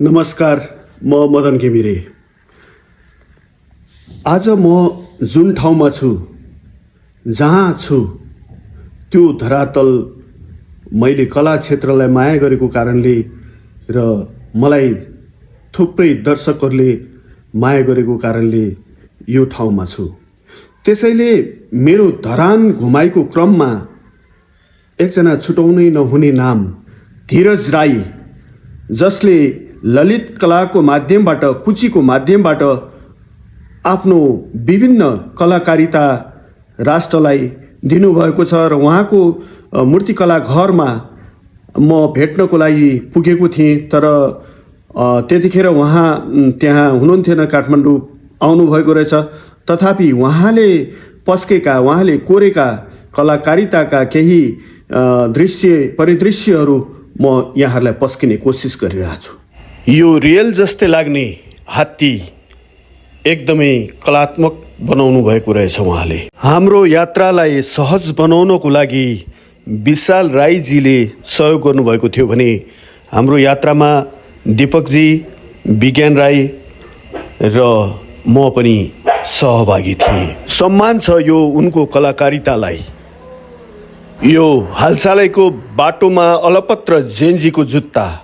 नमस्कार, म मदन घिमिरे। आज म जुन ठाउँमा छु, जहाँ छु, त्यो धरातल मैले कला क्षेत्रलाई माया गरेको कारणले र मलाई थुप्रै दर्शकहरूले माया गरेको कारणले यो ठाउँमा छु। त्यसैले मेरो धरान घुमाइको क्रममा एकजना छुटाउनै नहुने नाम धीरज राई, जसले ललित कलाको माध्यमबाट, कुचीको माध्यमबाट आफ्नो विभिन्न कलाकारिता राष्ट्रलाई दिनुभएको छ र उहाँको मूर्तिकला घरमा म भेट्नको लागि पुगेको थिएँ। तर त्यतिखेर उहाँ त्यहाँ हुनुहुन्थेन, काठमाडौँ आउनुभएको रहेछ। तथापि उहाँले कोरेका कलाकारिताका केही परिदृश्यहरू म यहाँहरूलाई पस्किने कोसिस गरिरहेको छु। यो रियल जस्तै लाग्ने हात्ती एकदमै कलात्मक बनाउनु भएको रहेछ उहाँले। हाम्रो यात्रालाई सहज बनाउनको लागि विशाल राईजीले सहयोग गर्नुभएको थियो भने हाम्रो यात्रामा दीपकजी, विज्ञान राई र म पनि सहभागी थिएँ। सम्मान छ यो उनको कलाकारितालाई। यो हालसालैको बाटोमा अलपत्र जेन्जीको जुत्ता